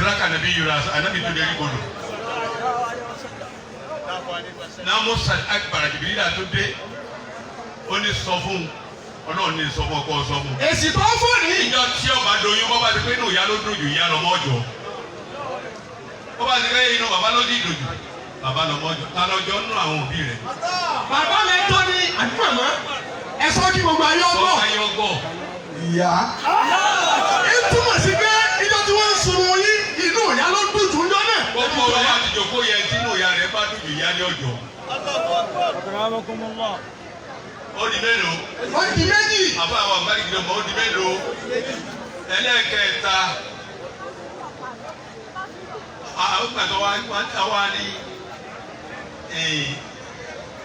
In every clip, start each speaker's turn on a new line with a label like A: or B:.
A: Tiraka nàbí yura anabi tó dé kodò. Namusa akbar, Jibirila tó dé, ó ní sọ fún Ọlọ́run, ní sọ fún ọkọ, sọ fún.
B: Èsì tó ń fò ní.
A: Ìjọ tí ọba doyún, bọ́ bá ti pé inú ìyá ló dùn jù, ìyá lọ́mọ ọjọ́. Bọ́ bá ti pé inú bàbá ló dì dùn jù, bàbá lọ́mọ ọjọ́. Ta lọ́jọ́ nínú àwọn òbí rẹ̀?
B: Bàbá mi tọ́ ni àbí màmá? Ẹ sọ kí gbogbo ayé ọgbọ́.
A: Sọ ayé ọgọ́.
B: Ìyá. Ń túmọ̀ sí pé ìjọ tí wọ́n ń sunun yín, inú ìyá ló dùn jù ńjọ́ náà.
A: Gbogbo ọba ti jòkó yẹ, tí inú ìyá rẹ̀ bá dùn jù, ìyá ní ọjọ́.
C: Akramakumullah.
A: Ó di mélòó?
B: Ó di méjì.
A: Àbá àwọn àgbàdìgì ọmọ, ó di mélòó? Ẹlẹ́ẹ̀kẹta, àwọn gbàgbọ́ wa ní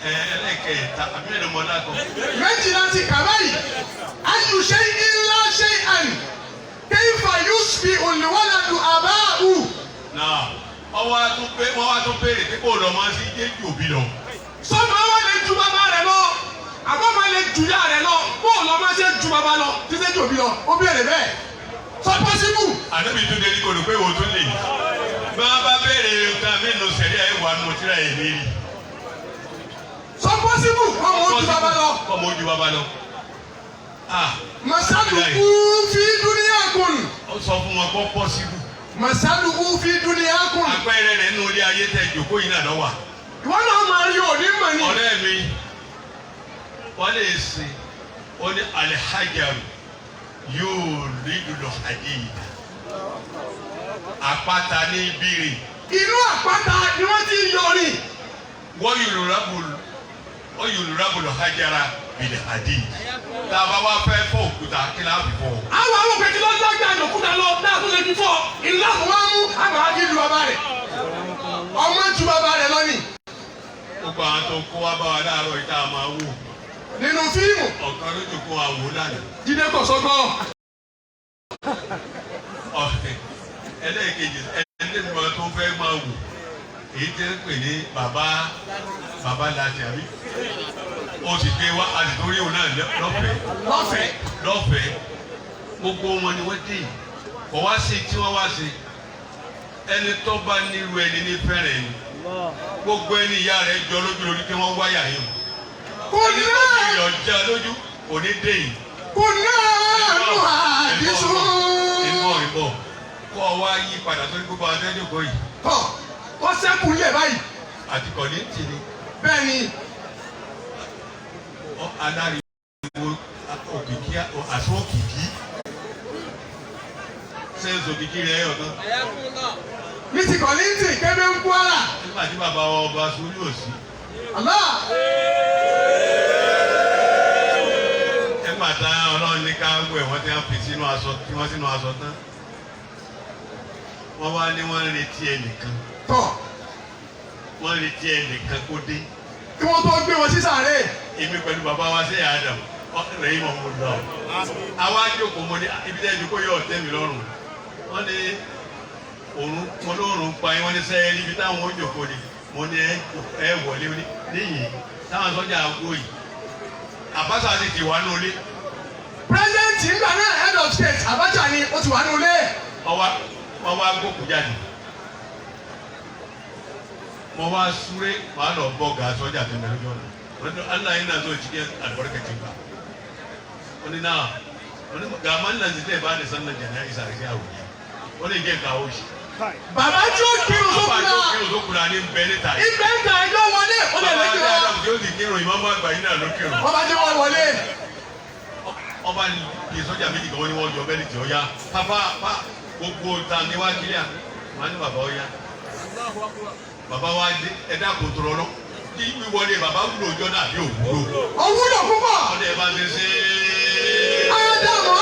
A: ẹlẹ́ẹ̀kẹta àbí mélòó mọ́ dákọ̀?
B: Méjì láti kà báyìí. Ayyu shay'in la shay'an kayfa yusbi'u al-waladu aba'u.
A: Náà wọ́n wá tún pé, wọ́n wá tún béèrè pé kó lọ máa sí jẹ́jú òbí lọ.
B: Sọ́mọ wa lè ju bàbá rẹ̀ lọ, àbọ̀ máa lè ju ìyá rẹ̀ lọ, bó lọ máa ṣe ju bàbá lọ títí ju òbí lọ? Ó béèrè bẹ́ẹ̀, sọ possible.
A: Ànábì tún dé ní kò ló pé wò tún lè. Bí wọ́n bá béèrè nǹkan mí nù sẹ̀rí ẹ̀ wà nù tíra ẹ̀ lérí.
B: Sọ possible ọmọ ojú bàbá lọ.
A: Ọmọ ojú bàbá lọ. Ah,
B: Masaluku fi duniyakum.
A: Ó sọ fún wọn kó possible.
B: Masaluku fi duniyakum.
A: Àpẹẹrẹ rẹ̀ nínú ilé ayé tẹ ìjókòó yìí náà lọ́wọ́.
B: Ìwọ náà máa rí òní mọ̀ ní.
A: Ọ̀rẹ́ mi, wọ́n lè sìn, ó ní alihajaru yóò rí dùdú hadida. Àpáta ní bírì.
B: Inú àpáta ni wọ́n ti yọrin.
A: Wọ́n yòlùrábùlù hajara bìlẹ̀ hadid. Tá a bá wá fẹ́ fọ́ òkúta, kí láà fi fọ́?
B: Àwọn òkè tí lọ́jọ́ gbà lòkúta lọ náà tó lè fi fọ́ ìlú àwọn wa mú àwọn àti ju bàbá rẹ̀, ọmọ ju bàbá rẹ̀ lọ́nìí.
A: Gbogbo àwọn tó kó wá bá wa láàárọ̀ yìí tá a máa wò.
B: Nínú fíìmù.
A: Ọ̀kan ló jòkó àwò lánàá.
B: Jíde Kòsọ́kọ́.
A: Ọ̀hẹ́, ẹlẹ́ẹ̀kejì, ẹni tí mo tó fẹ́ máa wò, èyí tẹ́ ń pè ní bàbá bàbá láti àbí, ó sì gbé wá, a sì torí òun náà lọ́fẹ̀ẹ́.
B: Lọ́fẹ̀ẹ́.
A: Lọ́fẹ̀ẹ́. Gbogbo wọn ni wọ́n dé, kò wá sí tí wọ́n wá sí. Ẹni tó bá nílùú ẹni ní fẹ́rẹ̀ ni gbogbo ẹni ìyá rẹ̀ jọ lójú lórí pé wọ́n wáyà yìí
B: Kò
A: ẹni tó
B: náà
A: fi yọ̀ já lójú kò ní dé yìí.
B: Kò náà nù àdìsún.
A: Ìbọ̀ ìbọ̀ kọ́ ọ wá yí padà sórí gbogbo adẹ́jọ́kọ̀ yìí.
B: Tọ́ ó sẹ́kù lẹ̀ báyìí.
A: Àti kọ̀lìntì ni.
B: Bẹ́ẹ̀ ni.
A: Aláriwo òkìkí, àṣọ òkìkí, sẹ́ǹsì òkìkí rẹ̀ ọ̀kan.
B: Ní ti Kọ̀lìntì kébé ń Kwara.
A: Nígbà tí bàbá wa ọba sórí òsì.
B: Allah.
A: Nígbà tá Ọlọ́run ní ká wẹ̀ wọ́n, tí wọ́n fi sínú aṣọ, tí wọ́n sínú aṣọ tán, wọ́n wá ní wọ́n ń retí ẹnìkan.
B: Tọ́.
A: Wọ́n ń retí ẹnìkan kó dé.
B: Kí wọ́n tó gbé wọn sí sàárè.
A: Èmi pẹ̀lú bàbá wa sí Adam rẹ̀ mọ̀ mo lọ. Àwa jókòó, mo ní ibi tẹ́ jókòó yóò tẹ́ mi lọ́rùn. Wọ́n ní òrùn, mo lóòrùn pa yín. Wọ́n ní sẹ́yìn níbi táwọn ó jókòó ni. Mo ní ẹ wọlé níyìn táwọn sọ́jà àgbo yìí. Àbáṣà sì ti wà nulẹ̀.
B: President ńgbà náà, head of state Abacha ni ó ti wà nulẹ̀.
A: Wọ́n wá gbókùú jáde. Mo wá súré, màá lọ bọ́ ga sọ́jà tó ń bẹ lójú ọ̀nà. Wọ́n ní Allah yana so cikin albarkacin ka. Wani na wani ga mallan zai ba da sallar jana'iza sai a wuri. Wani jẹ́ kawo shi.
B: Bàbá tí ó kírun
A: Bàbá
B: sókùnà.
A: tó kírun tó kura ní bẹ́ẹ̀ níta yìí.
B: Ibẹ̀ ń ta ẹjọ́ wọlé ó lè
A: Bàbá
B: lẹ́jọ́.
A: adé Adam tí ó sì kírun, ìmọ̀mọ́ àgbà yìí náà ló kírun.
B: Wọ́n bá jẹ́ wọ́n wọlé.
A: Ọba ní sọ́jà méjì kan, wọ́n ní wọ́n yọ bẹ́ẹ̀ ní tí ó yá. Pápá pa gbogbo ta ní wá kílíà. Wọ́n á ní bàbá ó yá. Bàbá wa dé, ẹ̀dá kò tọrọ lọ. Kí wíwọlé bàbá wúlò ọjọ́ náà bí òwúlò?
B: Ó wúlò púpọ̀.
A: Ọdẹ bá ṣe ṣe é.
B: Ádámù,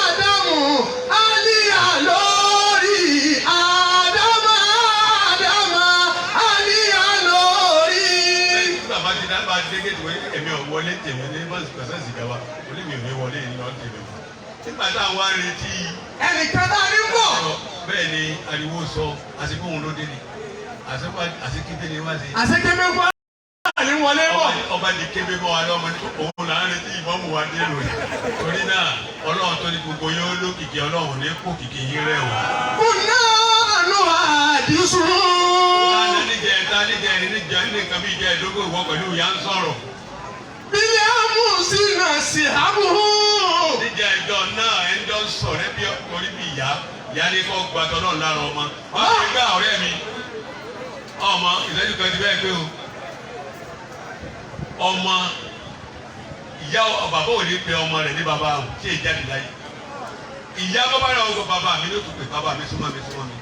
B: Ádámù Alíyà lórí. Ádámù, Ádámù Alíyà lórí.
A: Bàbá ti dá bá dé géètì wọ́n, èmi ò wọlé tèmi ní bọ́sì pẹ̀sẹ̀ sìgá wa, olè mi ò ní wọlé ní lọ́ọ́ tèmi. Nígbà táwọn wá retí
B: Ẹnìkan tá a ní bọ̀.
A: ọ̀rọ̀ bẹ́ẹ̀ ni ariwo sọ, àsìkò òun ló dé ni, àsìkò àsìkíndé ni wá sí.
B: Àṣekébé fún àní wọlé bọ̀.
A: Ọba di kébé mọ́ wa lọ́mọ ní òun là ń retí ìmọ̀mù wa dé lónìí. Torí náà, Ọlọ́run tó ní gbogbo yóò lókìkí, Ọlọ́run ní kó kìkì yín rẹ̀ o.
B: Kùnà.
A: ní nǹkan bí ìjẹ́ ìdógún ìwọ pẹ̀lú ìyá ń sọ̀rọ̀.
B: Bílẹ̀ amúsí náà sì hábùhù.
A: Níjà ìjọ náà ẹ̀ ń jọ ń sọ̀rẹ́ bí orí bí ìyá ìyá ní kó gba tọ́ náà lára ọmọ. Wọ́n á fi gbá ọ̀rẹ́ mi. Ọmọ ìṣẹ́jú kan ti bẹ́ẹ̀ pé o. Ọmọ ìyá bàbá ò ní pe ọmọ rẹ̀ ní bàbá àwọn tí èyí jáde láyé. Ìyá bàbá rẹ̀ ọgọ bàbá mi ló tún pè bàbá mi súnmọ́ mi súnmọ́ mi.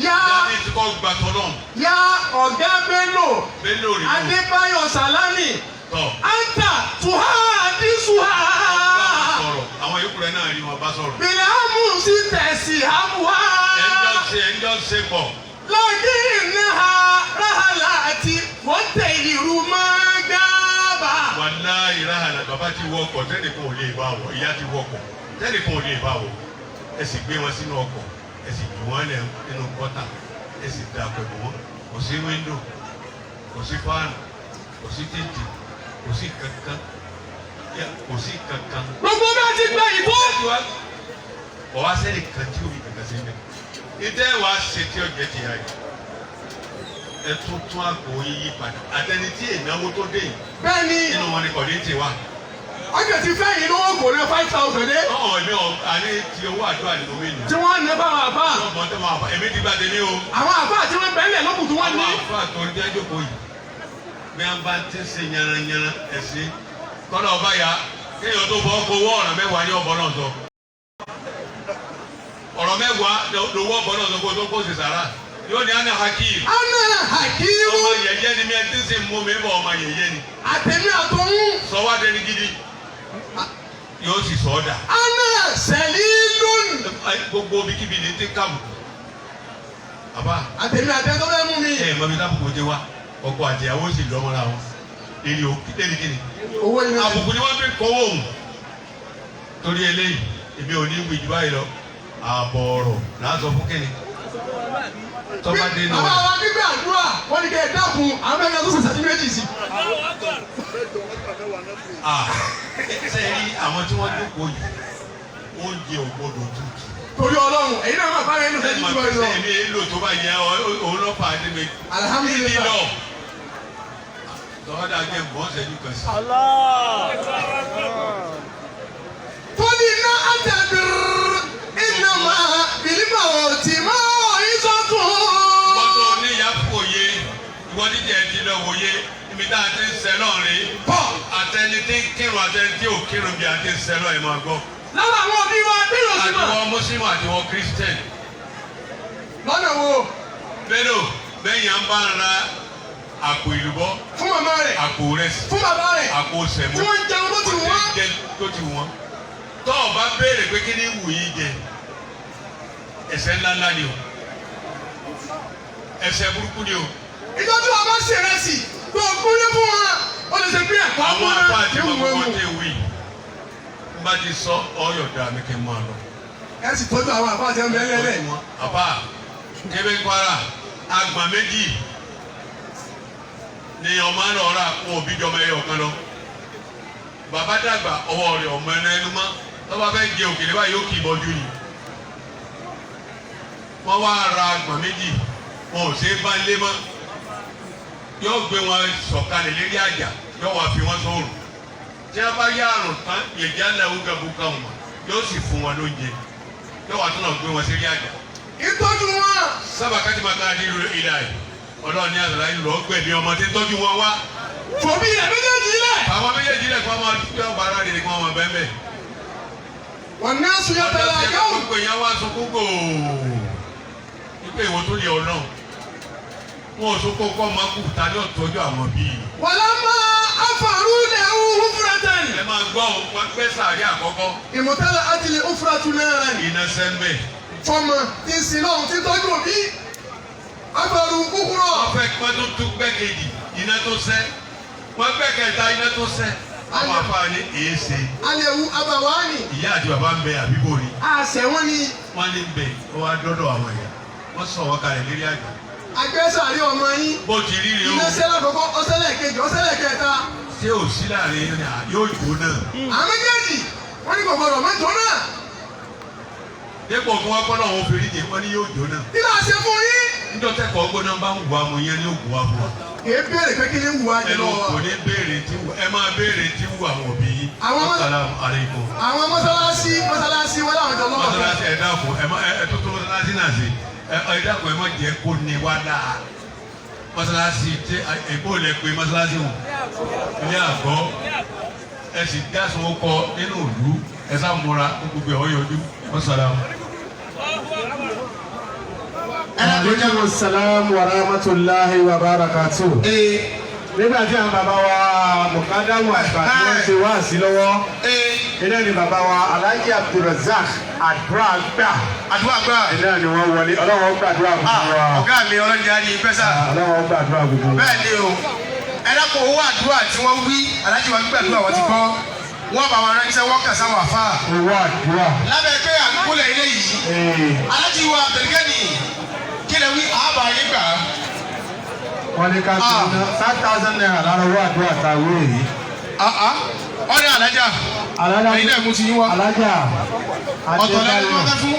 B: Yá
A: Ìyá ní ti kọ́ gba tọ́ náà.
B: yá ọ̀gá Bello
A: Bello rí mú.
B: Adébáyọ̀ Sàlámì
A: Tọ̀.
B: Anta tuhadisuha.
A: Sọ̀rọ̀ àwọn yòókù rẹ̀ náà rí wọn bá sọ̀rọ̀.
B: Bílẹ̀ amúsí tẹ̀sí hábùhá.
A: Ẹnjọ́ ṣe pọ̀.
B: Lakinnaha rahalati wọ́tẹ̀ ìrù máa gbábà.
A: Wàláhì ráhàlà bàbá ti wọ ọkọ̀ tẹ́nìkan ò lè bá wọ̀ ìyá ti wọ ọkọ̀ tẹ́nìkan ò lè bá wọ̀. Ẹ sì gbé wọn sínú ọkọ̀ ẹ sì jù wọ́n lẹ̀ nínú gọ́tà ẹ sì dà pẹ̀lú wọn. Kò sí wíńdò, kò sí fáànù, kò sí títì, kò sí kankan, kò sí kankan.
B: Gbogbo bá ti gba ìbò.
A: Ọ̀wá sẹ́ni kan tí omi kankan sí mẹ́. Ìtẹ́ wàá ṣe tí ọ̀jẹ̀ ti yá yìí. Ẹ tún tún àpò yíyí padà. Àtẹni tí ìnáwó tó dé yìí.
B: Bẹ́ẹ̀ni,
A: Nínú wọn ni kọ̀dé ti wá.
B: ọjọ́ ti fẹ́ yìí lówó kò ní 5,000 dé.
A: Ọ̀hún èmi ọ̀ àní ti owó àdúrà nínú mi nì.
B: Tí wọ́n ní báwọn àbá.
A: Ọmọ tó máa fà èmi ti gba tèmi o.
B: Àwọn àbá tí wọ́n bẹ̀rẹ̀ lókùn tí wọ́n ní.
A: Àwọn àfáà tó ń jẹ́ jókòó yìí. Bí wọ́n bá ti ṣe yanranyanran ẹ̀sìn. Kọ́lá ọba ya kéèyàn tó bọ́ kó owó ọ̀ràn mẹ́wàá ní ọ̀bọ náà sọ. Ọ̀rọ̀ mẹ́wàá lówó ọ̀bọ náà sọ kó tó kó sì sàrà. Yóò ní Ana Hakim.
B: Ana Hakimu.
A: Ọmọ yẹyẹ ni mi ẹ ti ń sìn mú mi bọ̀ ọmọ yẹyẹ ni.
B: Àtẹ̀mí àtọ̀hún.
A: Sọ wá dẹni gidi. Yóò sì sọ ọ́ dà.
B: Ana Sẹ̀lílùn.
A: Gbogbo bíkíbi ní ti ń kàbùkù. Bàbá
B: Àtẹ̀mí àtẹ̀tọ́ bẹ́ẹ̀ mú mi.
A: ẹ mọ bí tábùkù ti wá ọkọ àtìyàwó sì lọ́mọra wọn. Lérí o lérí kíni.
B: Owó iná.
A: Àbùkù ni wọ́n fi kọ́wọ́ òun. Torí eléyìí èmi ò ní wí jù báyìí lọ. Ààbọ̀ ọ̀rọ̀ là ń sọ fún kíni. Tọ́ba dé nù.
B: Bàbá wa gbígbé àdúrà wọ́n ní kẹ́ ẹ dákun àwọn mẹ́ta tó ṣẹ̀ṣẹ̀ sí méjì sí.
A: Ṣé rí àwọn tí wọ́n jókòó yìí oúnjẹ ò gbọdọ̀ tutù.
B: Torí Ọlọ́run èyí náà máa bá rẹ̀ nínú
A: Ẹ
B: ìṣẹ́jú
A: máa
B: tó
A: fi
B: lọ.
A: sẹ́yìn mi èlò tó bá yẹ òun lọ́pàá dé mi.
B: Alhamdulillah.
A: Lọ. Tọ́wọ́dà jẹ́ bọ́ ṣẹ́jú kan sí.
B: Tóní ná àtẹ̀bìrì iná máa bìlímọ̀ òtí máa ìsọ̀tún.
A: Wọ́n tó níyà fòye, ìwọ dídì ẹ̀ ti lọ wòye, ibi tá a ti ń sẹ́ lọ́ọ̀ rí.
B: Bọ̀
A: Àtẹni tí ń kírun àtẹni tí ò kírun bí a ti ń sẹ́ lọ́ọ̀ ẹ̀ máa gbọ́.
B: lára àwọn òbí wa bí yóò sì mọ̀.
A: Àtiwọ́ Mùsùlùmí àtiwọ́ Kírísítẹ̀nì.
B: Lọ́nà wo
A: Bẹ́lò bẹ́yìn à ń bá ń ra àpò ìlúbọ́,
B: fún màmá rẹ̀
A: àpò rẹsì,
B: fún bàbá rẹ̀
A: àpò sẹ̀mó.
B: tí wọ́n ń jẹun bó ti wù wọ́n.
A: Jẹ tó ti wù wọ́n. Tọ́ ọ bá béèrè pé kí ni wù yín jẹ, ẹ̀ṣẹ̀ ńláńlá ni o. Ẹ̀ṣẹ̀ burúkú ni o.
B: Ìjọ tí wọ́n bá ṣe ìrẹsì tó kúnlé fún wọn ó lè ṣe bí ẹ̀kọ́
A: Àwọn
B: gbóná
A: àpá àti
B: tí wù
A: gbogbo
B: wọ́n
A: wọn
B: mu.
A: tẹ wí. N bá ti sọ ọyọ̀ dá mi kí n máa lọ.
B: Ẹ sì tọ́jú àwọn àbá àti ẹ̀mí ẹlẹ́lẹ̀.
A: Àbá Kébé Kwara àgbà méjì ni ọmọ náà rà fún òbí jọmọ ẹyọ kan lọ. Bàbá dàgbà ọwọ́ rẹ̀ ọmọ ẹnu ẹnu mọ́ tọ́ba fẹ́ jẹ òkèlè báyìí yóò kì í bọ́jú ni. Wọ́n wá ra àgbà méjì wọn ò ṣe é bá lé mọ́. Yóò gbé wọn sọ̀kalẹ̀ lérí àjà yóò wá fi wọn sóòrùn. Tí wọ́n bá yá àrùn tán yèjì aláwọ̀ gàbó kan wọn yóò sì fún wọn lóúnjẹ yóò wá tún lọ gbé wọn sérí àjà
B: Ìtọ́jú wọn.
A: sábà kájí máa kára nílùú ilà yìí ọlọ́run ní àgbàlá yìí lọ́ọ́ gbẹ̀mí ọmọ tí ń tọ́jú wọn wá.
B: Fòbí rẹ̀ méjèèjì lẹ̀.
A: Àwọn méjèèjì lẹ̀ kó ọmọ tí wọ́n bá ara rẹ̀ kó ọmọ bẹ́ẹ̀ bẹ́ẹ̀.
B: Wọ́n ní aṣọ yàtọ̀ àgáwò.
A: Gbogbo èèyàn wá sunkún gbòò wípé ìwọ tó lè ọ̀nà wọn ò sunkún kọ́ ọmọ kù ta ni ó tọ́jú àwọn bíi.
B: Wàlá máa afàrú lẹ̀ ń húfúrẹ́tẹ̀n.
A: Ẹ máa gbọ́ ọ wọn gbẹ́ sàárẹ̀ àkọ́kọ́
B: Ìmọ̀tálà ajílẹ̀ húfúrẹ́tù náírà ni.
A: iná sẹ́ńbẹ̀.
B: Fọmọ tí ń sin lọ́hùn tí ń tọ́jú òbí. Afàrú kúkúrọ̀.
A: Wọ́n fẹ́ pọ́n tó tún gbẹ́ kejì iná tó sẹ́ wọ́n gbẹ́ kẹta iná tó sẹ́ àwọn afáà ní èéṣe
B: Alẹ́wu abàwáàní.
A: ìyá àti bàbá ń bẹ àbíbò ni.
B: Àṣẹ wọn ni
A: Wọ́n ní bẹ̀ ó wá dọ́dọ̀ àwọn ẹ̀yà wọ́n sọ wọ́n kalẹ̀ lérí àgbà.
B: agbẹ́sàrí ọmọ yín.
A: Bó ti rí rí o
B: Iná sẹ́lẹ̀ àkọ́kọ́ ọ̀sẹ̀lẹ̀ kejì ọ̀sẹ̀lẹ̀ kẹta.
A: ṣé ò sí láàrin yín ni yóò jó náà.
B: Àwọn méjèèjì wọ́n ní kòkòrò mẹ́jọ náà.
A: Dépò kí wọ́n kọ́ náà wọ́n fi rí jẹ wọ́n ní yóò jó náà.
B: Kí ló ṣe fún yín?
A: Níjọ́ tẹ́kọ̀ọ́ gbóná bá ń wà mú yẹn ní ògùn wa fún wa.
B: Kì í béèrè pé kí ni wù á jẹ
A: Ẹnu
B: lọ́wọ́
A: kò
B: wa.
A: ní béèrè tí wù, ẹ máa béèrè tí wù àwọn òbí yín. Assalamu alaikum.
B: Àwọn mọ́sálásí, mọ́sálásí wọn làwọn jọ lọ́wọ́.
A: Mọ́sálásí, ẹ dákun, ẹ má ẹ tó tó mọ́sálásí náà sí, ẹ dákun, ẹ má jẹ́ kó ní wá dáa. Mọ́sálásí tí èbó lẹ pé mọ́sálásí wò ilé àgọ́, ẹ sì dásun ó kọ nínú ìlú, ẹ sá múra gbogbo ẹ̀ ọ́ yọjú. Mọ́sálásí.
C: Aleykum salaam wa rahmatulahi wa barakatuh. Nígbà tí àwọn bàbá wa Mùkádàmù àgbà tí wọ́n ti wá sí lọ́wọ́, iná ni bàbá wa Alhaji Abdulrasaq àdúrà gbà.
D: Àdúrà gbà.
C: Iná ni wọ́n wọlé. Ọlọ́wọ́ gbàdúrà gbogbo wa.
D: Ọ̀gá mi, ọlọ́jà ní pẹ́sà.
C: Ọlọ́wọ́ gbàdúrà gbogbo wa.
D: Bẹ́ẹ̀ ni o. Ẹ dákun, owó àdúrà tí wọ́n wí, alájí wa gbàdúrà, wọ́n ti gbọ́, wọ́n bá wọn ránṣẹ́, wọ́n kà sáwọn àfa.
C: Owó àdúrà.
D: Lábẹ́ pé à ń kúlẹ̀ ilé yìí, alájí wa Abdulgani, kí lè wí àbá yín gbà.
C: Wọ́n ní ká tó ná ₦5,000 lára owó àdúrà tá a wí yìí.
D: Ọ̀rẹ́ alájà, ẹ̀yin náà mú ti yín wá.
C: Alájà
D: Ọ̀tọ̀ lẹ́nu tí wọ́n fẹ́ fún.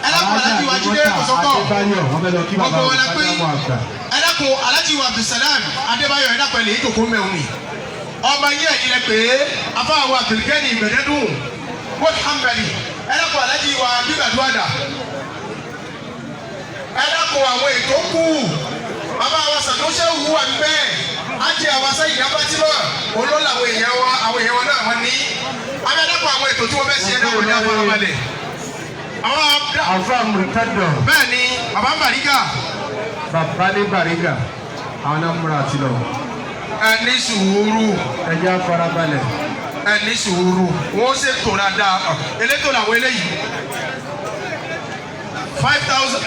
D: Ẹ dákun, alájí wa Jídé Kòsọ́kọ̀.
C: Adébáyọ̀, wọ́n fẹ́ lọ kí bàbá
D: Gbogbo wọn la pé.
C: Mùkádàmù àgbà.
D: Ẹ dákun, alájí wa Abdulsalam Adébáyọ̀, ẹ dákun, ẹ lè jókòó mẹ́rin ni ọmọ yín, ẹ̀yin lẹ pé afáwọn Abdulgani ìgbẹ̀dẹ́dùn wọ́n hàmbẹ̀lì. Ẹ dákun, alájí wa gbígbàdúrà. Ẹ dákun, àwọn ètò kù, bàbá wa sàtúnṣe wù wà bẹ́ẹ̀, ájẹ àwọn sẹ́yìn abátímọ̀ olóòlà, àwọn èèyàn wa, àwọn èèyàn wa náà wọ́n ní abẹ́. Dákun, àwọn ètò tí wọ́n fẹ́ ṣe, ẹ dákun, ní afárabalẹ̀ àwọn
C: Àfa Mùkádọ̀.
D: Bẹ́ẹ̀ ni, bàbá Bàrígà.
C: Bàbá ní Bàrígà, àwọn náà múra àti lọ.
D: Ẹ ní sùúrù.
C: Ẹ jẹ́ àfarabalẹ̀.
D: Ẹ ní sùúrù, wọ́n ṣètò dáadáa, elétò làwọn eléyìí, 5,000.